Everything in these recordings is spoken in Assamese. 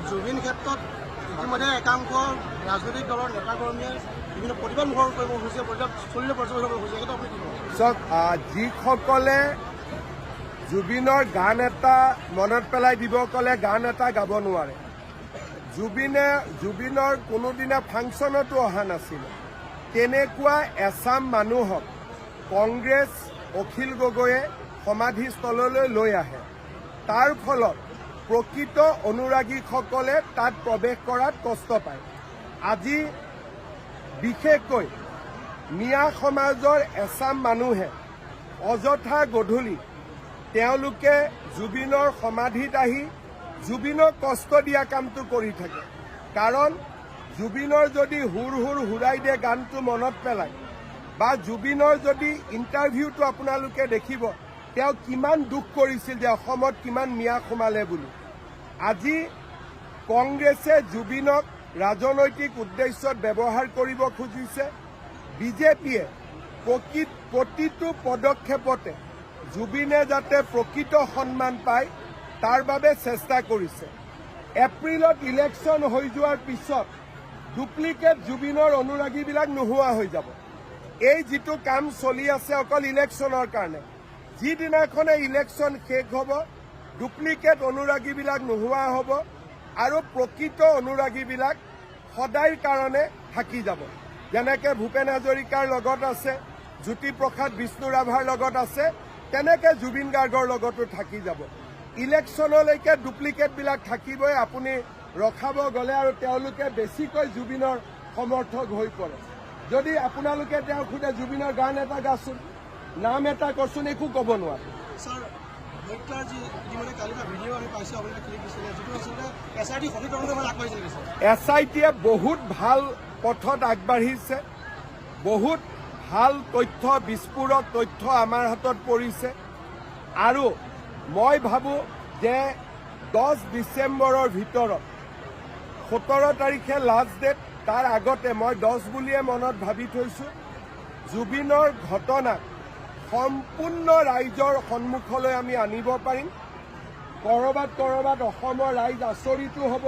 জুবিন ক্ষেত্ৰত ইতিমধ্যে একাংশ ৰাজনৈতিক দলৰ নেতাকৰ্মীয়ে বিভিন্ন প্ৰতিবাদ মুখৰ কৰিব খুজিছে, প্ৰতিবাদ চলিলে পৰ্যবেক্ষণ কৰিব খুজিছে। সেইটো আপুনি কি ক'ব? চাওক, যিসকলে জুবিনৰ গান এটা মনত পেলাই দিব ক'লে গান এটা গাব নোৱাৰে, জুবিনৰ কোনোদিনা ফাংচনতো অহা নাছিলে, তেনেকুৱা এচাম মানুহক কংগ্ৰেছ, অখিল গগৈয়ে সমাধিস্থললৈ লৈ আহে। তাৰ ফলত প্ৰকৃত অনুৰাগীসকলে তাত প্ৰৱেশ কৰাত কষ্ট পায়। আজি বিশেষকৈ মিয়া সমাজৰ এচাম মানুহে অযথা গধূলি তেওঁলোকে জুবিনৰ সমাধিত আহি জুবিনক কষ্ট দিয়া কামটো কৰি থাকে। কাৰণ জুবিনৰ যদি "হুৰ হুৰ হুৰাই দে" গানটো মনত পেলায় বা জুবিনৰ যদি ইণ্টাৰভিউটো আপোনালোকে দেখিব, তেওঁ কিমান দুখ কৰিছিল যে অসমত কিমান মিয়া সোমালে বুলি। আজি কংগ্ৰেছে জুবিনক ৰাজনৈতিক উদ্দেশ্যত ব্যৱহাৰ কৰিব খুজিছে। বিজেপিয়ে প্ৰতিটো পদক্ষেপতে জুবিনে যাতে প্ৰকৃত সন্মান পায়, তাৰ বাবে চেষ্টা কৰিছে। এপ্ৰিলত ইলেকশ্যন হৈ যোৱাৰ পিছত ডুপ্লিকেট জুবিনৰ অনুৰাগীবিলাক নোহোৱা হৈ যাব। এই যিটো কাম চলি আছে অকল ইলেকশ্যনৰ কাৰণে, যিদিনাখনে ইলেকশ্যন শেষ হ'ব, ডুপ্লিকেট অনুৰাগীবিলাক নোহোৱা হ'ব আৰু প্ৰকৃত অনুৰাগীবিলাক সদায়ৰ কাৰণে থাকি যাব। যেনেকে ভূপেন হাজৰিকাৰ লগত আছে, জ্যোতিপ্ৰসাদ, বিষ্ণু ৰাভাৰ লগত আছে, তেনেকে জুবিন গাৰ্গৰ লগতো থাকি যাব। ইলেকশ্যনলৈকে ডুপ্লিকেটবিলাক থাকিবই, আপুনি ৰখাব গ'লে। আৰু তেওঁলোকে বেছিকৈ জুবিনৰ সমৰ্থক হৈ পৰে। যদি আপোনালোকে তেওঁক সোধে, "জুবিনৰ গান এটা গাচোন, নাম এটা কচোন", একো ক'ব নোৱাৰে। ছাৰ, হত্যাৰ যি ইতিমধ্যে কালি এটা ভিডিঅ' আমি পাইছোঁ, আপুনি এটা ক্লিপ দিছিলে, যিটো আচলতে এছআইটি সঠিক তদন্ত মানে আগবাঢ়িছে নেকি ছাৰ? এছআইটিয়ে বহুত ভাল পথত আগবাঢ়িছে। বহুত ভাল তথ্য, বিস্ফোৰক তথ্য আমাৰ হাতত পৰিছে আৰু মই ভাবোঁ যে 10 ডিচেম্বৰৰ ভিতৰত, 17 তাৰিখে লাষ্ট ডেট, তাৰ আগতে, মই 10 বুলিয়ে মনত ভাবি থৈছোঁ, জুবিনৰ ঘটনাক সম্পূৰ্ণ ৰাইজৰ সন্মুখলৈ আমি আনিব পাৰিম। ক'ৰবাত ক'ৰবাত অসমৰ ৰাইজ আচৰিতো হ'ব,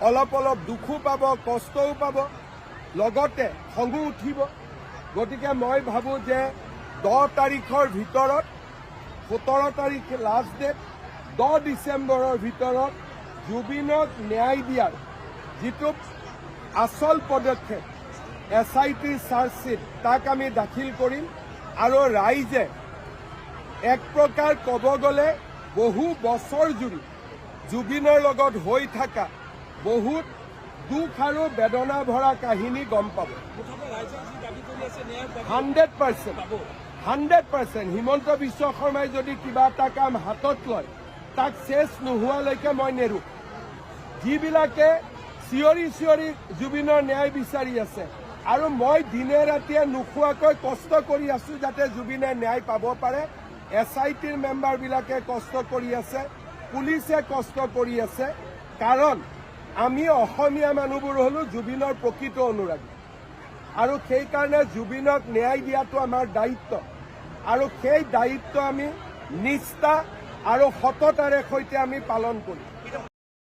অলপ অলপ দুখো পাব, কষ্টও পাব, লগতে খঙো উঠিব। গতিকে মই ভাবোঁ যে 10 তাৰিখৰ ভিতৰত, 17 তাৰিখ লাষ্ট ডেট, 10 ডিচেম্বৰৰ ভিতৰত জুবিনক ন্যায় দিয়াৰ যিটো আচল পদক্ষেপ, এছআইটিৰ চাৰ্জশ্বীট, তাক আমি দাখিল কৰিম আৰু ৰাইজে এক প্ৰকাৰ ক'ব গ'লে বহু বছৰ জুৰি জুবিনৰ লগত হৈ থকা বহুত দুখ আৰু বেদনা ভৰা কাহিনী গম পাব। 100%, 100%। হিমন্ত বিশ্ব শৰ্মাই যদি কিবা এটা কাম হাতত লয়, তাক শেষ নোহোৱালৈকে মই নেৰো। যিবিলাকে চিঞৰি চিঞৰি জুবিনৰ ন্যায় বিচাৰি আছে আৰু মই দিনে ৰাতিয়ে নোখোৱাকৈ কষ্ট কৰি আছো যাতে জুবিনে ন্যায় পাব পাৰে, এছআইটিৰ মেম্বাৰবিলাকে কষ্ট কৰি আছে, পুলিচে কষ্ট কৰি আছে, কাৰণ আমি অসমীয়া মানুহবোৰ হলো জুবিনৰ প্ৰকৃত অনুৰাগী আৰু সেইকাৰণে জুবিনক ন্যায় দিয়াটো আমাৰ দায়িত্ব আৰু সেই দায়িত্ব আমি নিষ্ঠা আৰু সততাৰে সৈতে আমি পালন কৰিম।